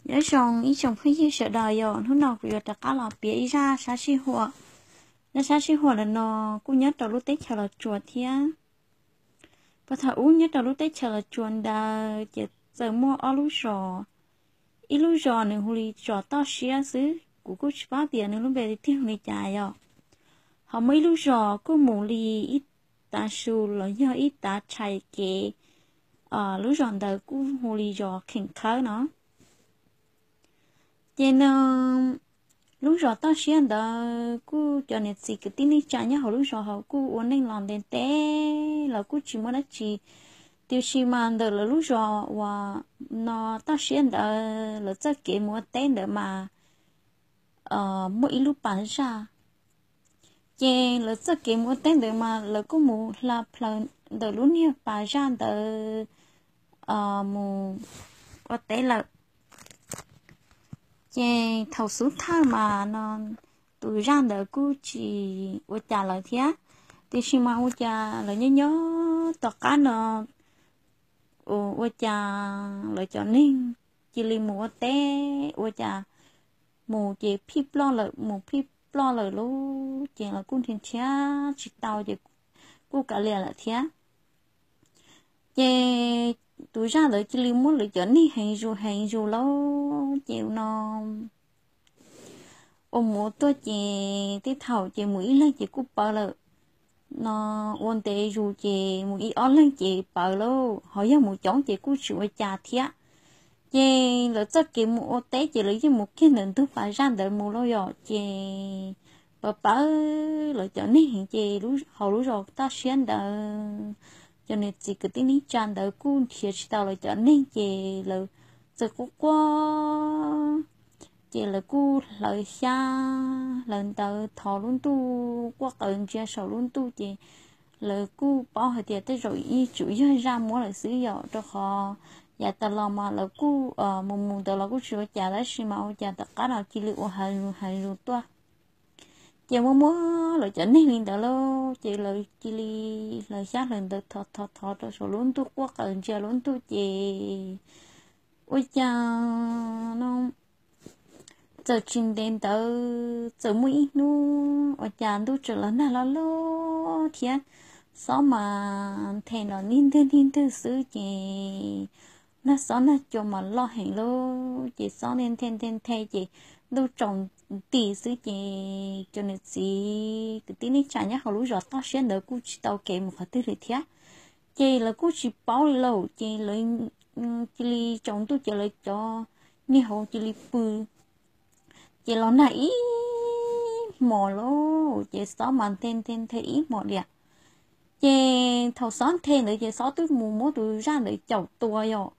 Nyob zoo ib tsoom phooj ywg sawv daws, yog hnub no kuv yuav rov qab los piav ib zaj sab sij huam. Zaj sab sij huam ntawm no kuj nyob rau lub teb chaws Los Tsuas thiab. Puag thaum ub nyob rau lub teb chaws Los Tsuas ntawd ces txawm muaj ob lub zos. Ib lub zos nws hu li zos Toj Siab xwb, kuv kuj tsis paub tias nws lub npe tiag hu li cas yom. Ho muaj ib lub zos kuj mus li ib tav su los yog ib tav tshais kev, lub zos ntawd kuj hu li zos Kheem Khawb no. Ces no lub zos Toj Siab ntawd kuj cov niam txiv kwv tij neej tsa nyob hauv lub zos hauv kuj ua neej los ntev ntev los kuj tsis muaj dab tsi. Tiam sis mas ntawm lawv lub zos uas no Toj Siab ntawd lawv txoj kev mus ua teb ntawd mas muaj ib lub pas zaj. Ces lawv txoj kev mus ua teb ntawd mas lawv kuj mus hla plaws ntawm lub niag pas zaj ntawd mus ua teb lawm. Ces thaum xub thawj mas no tus zaj ntawd kuj tsis ua cas lawv thiab. Tiam sis mas ua cas lawv nyob nyob tom qab no ua cas lawv cov neeg cia li mus ua teb ua cas mus ces phij ploj lawm, mus phij ploj lawm lauj. Ces lawv kuj nrhiav nrhiav tsis tau ces kuj kav liam lawm thiab. Ces tus zaj ntawd cia li muab lawv cov neeg heev zus heev zus lauj. Ces no ua mus ua tuaj ces tej thaum ces mus ib leeg ces kuj paws lawm, no ua ntev zus ces mus ib ob leeg ces paws lauj, ho yog mus coob ces kuj tsis ua cas thiab. Ces lawv txoj kev mus ua teb ces lawv yeej mus kiag ntawm ntug pas zaj ntawd mus lauj yom. Ces paws paws lawv cov neeg ces hauv lub zos Toj Siab ntawd cov niam txiv kwv tij neej tsa ntawd kuj nrhiav tsis tau lawv cov neeg ces lawv txawm quaj quaj. Ces lawv kuj hlawv xyab hlawv ntawv thov lub ntuj quaj qw ntsia saum lub ntuj ces lawv kuj paub hais tias tej zaum yeej tsum yog zaj muab lawm xwb yom, rau qhov yav tas los mas lawv kuj mus mus ntawd los kuj tsis ua cas, tab sis mas ua cas tom qab no cia li ua heev zus heev zus tuaj. Ces muaj muab lawv cov neeg li ntawd lauj, ces lawv cia li hlawv xyab hlawv ntawv thov thov thov rau saum lub ntuj quaj qw ntsia lub ntuj ces ua cas no txawm tsis ntev ntawd txawm muaj ib hnub ua cas ntuj tseem los nag loj loj thiab, xob mas nthe nrov nij ntwg nij ntwg xwb ces nag xob nag cua mas loj heev lauj. Ces xob nthe nthe nthe nthe ces ntuj tsaus nti xwb ces cov niam txiv kwv tij neej tsa nyob hauv lub zos Toj Siab ntawd kuj tsis tau kev mus qhov twg li thiab. Ces lawv kuj tsis paub li lauj, ces lawv cia li tsaus ntuj ces lawv cov niag hauv cia li pw. Ces los nag ib hmos lauj, ces xob mas nthe nthe nthe ib hmos diam. Ces thaum xob nthe ntawd ces xob twb mus muab tus zaj ntawd caum tua yom.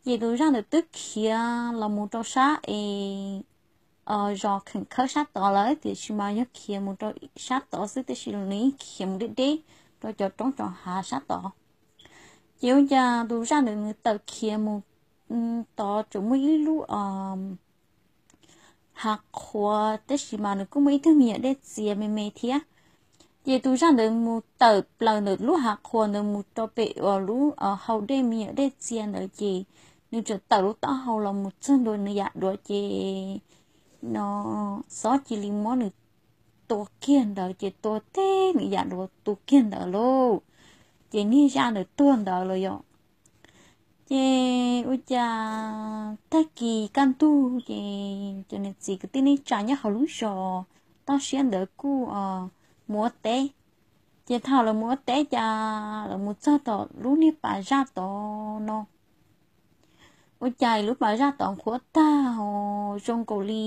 Ces tus zaj ntawd twb khiav los mus rau sab es zos Kheem Khawb sab tod lawm, tiam sis mas yog khiav mus rau sab tod xwb, tiam sis nws yeej khiav mus deb deb rau cov roob cov hav sab tod. Ces ua cas tus zaj ntawd nws tawm khiav mus tod tsuas muaj ib lub hav qhuav, tab sis mas nws kuj muaj ib tug me nyuam dej txias me me thiab. Ces tus zaj ntawd mus tawm plaws ntawm lub hav qhuav ntawd mus rau pem uas lub hau dej me nyuam dej txias ntawd ces nws tseem tawm lub taub hau los mus txog ntua nws yam duav ces no xob cia li muab nws tua kiag ntawd ces tua teg nws yam duav tu kiag ntawd lauj. Ces niag zaj ntawd tuag ntawd lawm yom. Ces ua cas tag kis kaj ntug ces cov niam txiv kwv tij neej tsa nyob hauv lub zos Toj Siab ntawd kuj mus ua teb. Ces thaum lawv mus ua teb cas lawv mus txog tom lub niag pas zaj tod no, ua cas lub pas zaj tod qhuav tag, zoo nkaus li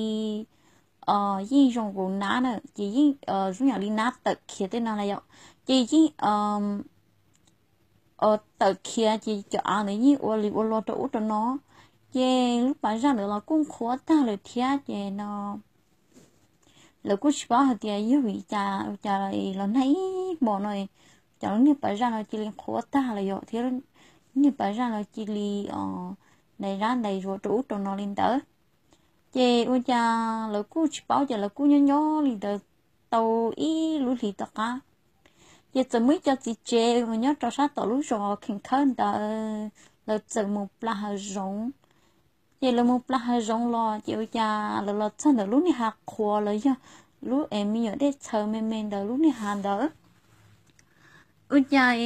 yeej zoo nkaus nab na, ces yeej zoo yam li nab tawm khiav tej no na yom. Ces yeej tawm khiav ces cov av ntawd yeej ua li ua luaj rau ub rau no. Ces lub pas zaj ntawd los kuj qhuav tag lawm thiab ces no lawv kuj tsis paub hais tias yog vim cas ua cas los nag ib hmos no cov lub niag pas zaj no cia li qhuav tag lawm yom, thiab lub niag pas zaj no cia li ntais zab ntais zuav rau ub rau no li ntawd. Ces ua cas lawv kuj tsis paub, ces lawv kuj nyob nyob li ntawd tau ib lub hlis tom qab, ces txawm muaj ib co txiv tsev uas nyob rau sab tom lub zos Kheem Khawb ntawd, lawv txawm mus plas hav zoov. Ces lawv mus plaws hav zoov los ces ua cas lawv los txog ntawm lub niag hav qhuav los yog lub es me nyuam dej txhawv me me ntawd lub niag hav ntawd. Ua cas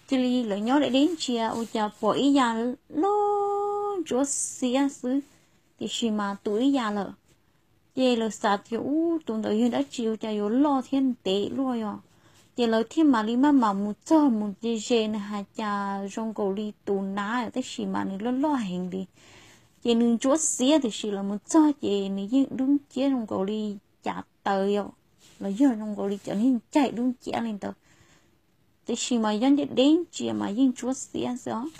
cia li lawv nyob deb deb ntsia ua cas pom ib yam loj ntsuab xiab xwb, tiam sis mas tu ib yam lawm. Ces lawv xav tias ub tus ntawd yog dab tsi ua cas yuav loj thiab ntev luaj yom. Ces lawv thiaj mam li maj mam mus txog mus ze ze nws hais cas zoo nkaus li tus nab tab sis mas nws loj loj heev li. Ces nws ntsuab xiab tiam sis lawv mus txog ces nws yeej dub nciab zoo nkaus li cav taws yom, los yog zoo nkaus li cov niag ncaig dub nciab li ntawd. Tiam sis mas yog deb deb ntsia mas yeej ntsuab xiab xwb os.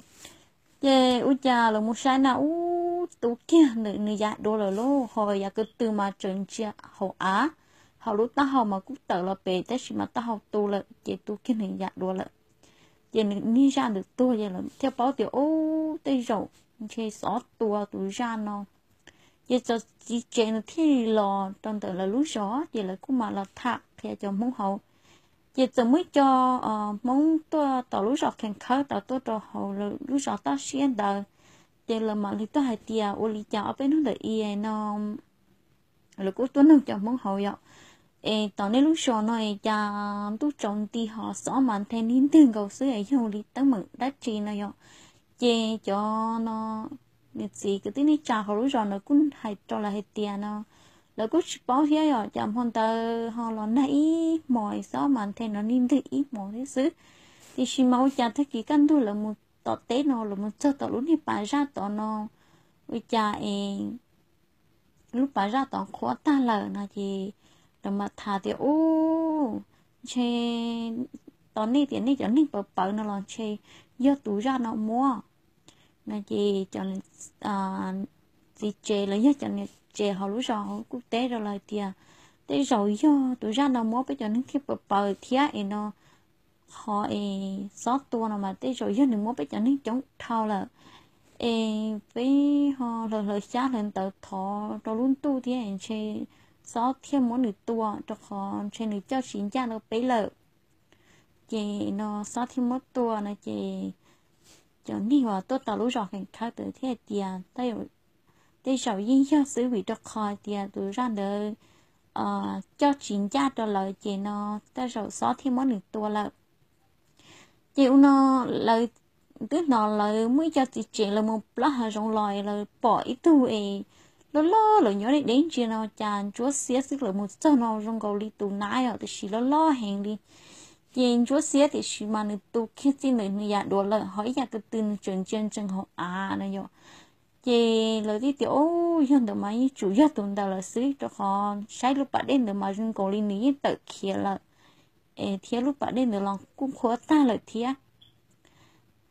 Ces ua cas lawv mus saib na ub tu kiag ntawm nws yav duav lawm lauj, ho yav ko tw mas tseem ntsia hauv av, hauv lub taub hau mas kuj tawm los pem tab sis mas taub hau tu lawm ces tu kiag nws yav duav lawm. Ces nws niag zaj ntawd tuag ces lawv thiaj paub tias ub tej zaum ntshe xov tua tus zaj no. Ces cov txiv tsev nws thiaj li los rau ntawm lawv lub zos ces lawv kuj mam los tham qhia cov Hmoob hauv. Ces txawm muaj ib co Hmoob tuaj tom lub zos Khees Khawb tau tuaj rau hauv lub zos toj siab ntawd. Ces lawv mam li tuaj hais tias ua li cas ob peb hnub ntawd i no lawv kuj tuaj nug cov Hmoob hauv yom, es tom nej lub zos no es cas ntuj tsaus nti ho xob mas nthe nig ntwg nkaus xwb es yog li teeb meem dab tsi no yom. Ces cov no nws txiv kwv tij neej tsa hauv lub zos ntawd kuj hais rau lawv hais tias no lawv kuj tsis paub thiab yom, cas hmo ntawd ho los nag ib hmos xob mas nthe no nig ntwg ib hmos thiab xwb. Tiam sis mas ua cas tag kis kaj ntug lawv mus tom teb no lawv mus txog tom lub niag pas zaj tod no ua cas es lub pas zaj tod qhuav tag lawm no ces lawv mam tham tias ub ntshe tos nej tias nej cov neeg pawv pawv no los ntshe yog tus zaj no muab no ces cov txiv tsev los yog cov niam tsev hauv lub zos hauv kuj teb rau lawv tias tej zaum yog tus zaj no muab peb cov neeg thiaj pawv pawv thiab es no qhov es xob tua no mas tej zaum yog nws muab peb cov neeg coob dhau lawm es peb ho hlawv hlawv xyab hlawv ntawv thov rau lub ntuj thiab ntshe xob thiaj muab nws tua rau qhov ntshe nws coj tsis ncaj rau peb lawm. Ces no xob thiaj muab tua no ces cov neeg uas tuaj tom lub zos Khees Khawb ntawd thiaj hais tias tej zaum yeej yog xwb vim rau qhov tias tus zaj ntawd coj tsis ncaj rau lawv ces no tej zaum xob thiaj muab nws tua lawm. Ces ua no lawv twb hnov lawv muaj ib co txiv tsev lawv mus plaub hav zoov los lawv pom ib tug es loj loj lawv nyob deb deb ntsia no cas ntsuab xiab xwb, lawv mus txog no zoo nkaus li tus nab yom tiam sis loj loj heev li. Ces ntsuab xiab tiam sis mas nws tu kiag txij ntawm nws yav duav lawm ho ib yam ko tw nws tseem ntsia ntsees hauv av no yom. Ces lawv thiaj tias ub yog ntawd mas yeej tsum yog tus ntawd lawm xwb rau qhov saib lub pas dej ntawd mas zoo nkaus li nws yeej tawm khiav lawm es thiab lub pas dej ntawd los kuj qhuav tag lawm thiab.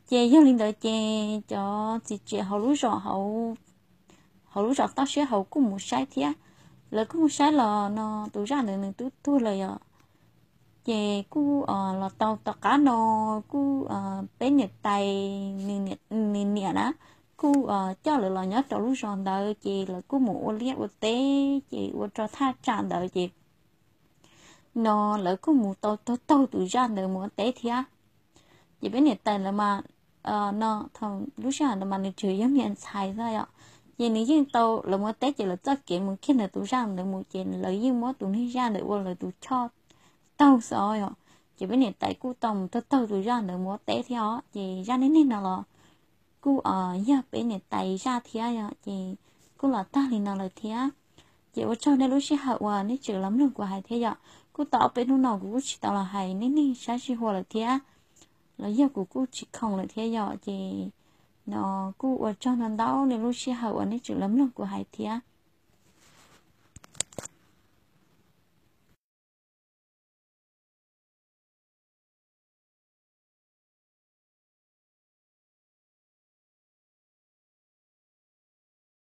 Ces yog li ntawd ces cov txiv tsev hauv lub zos hauv lub zos toj siab hauv kuj mus saib thiab. Lawv kuj mus saib los no tus zaj ntawd nws twb tuag lawm yom. Ces kuj los tau tom qab no kuj peb niam tais nws niam na kuj coj lawv los nyob rau lub zos ntawd ces lawv kuj mus ua liaj ua teb ces ua rau thaj tsam ntawd ces no lawv kuj mus tau taug taug tus zaj ntawd mus ua teb thiab. Ces peb niam tais lawv mas no thaum lub sij hawm ntawd mas nws tseem yog niam ntxhais xwb yom. Ces nws yeej tau lawv mus ua teb ces lawv txoj kev mus kiag ntawm tus zaj ntawd mus ces lawv yeej muab tus niag zaj ntawd ua lawv tus choj taug xwb yom. Ces peb niam tais kuj tau mus taug taug tus zaj ntawd mus ua teb thiab os ces zaj neej neeg no los kuj yog peb niam tais zaj thiab yom ces kuj los tag li no lawm thiab. Ces ua tsaug nej lub sij hawm uas nej tseem los mloog kuv hais thiab yom. Kuj tau ob peb hnub no kuv kuj tsis tau los hais neej neeg sab sij hua lawm thiab los yog kuv kuj tsis khoom lawm thiab yom ces no kuj ua tsaug ntau ntau nej lub sij hawm uas nej tseem los mloog kuv hais thiab.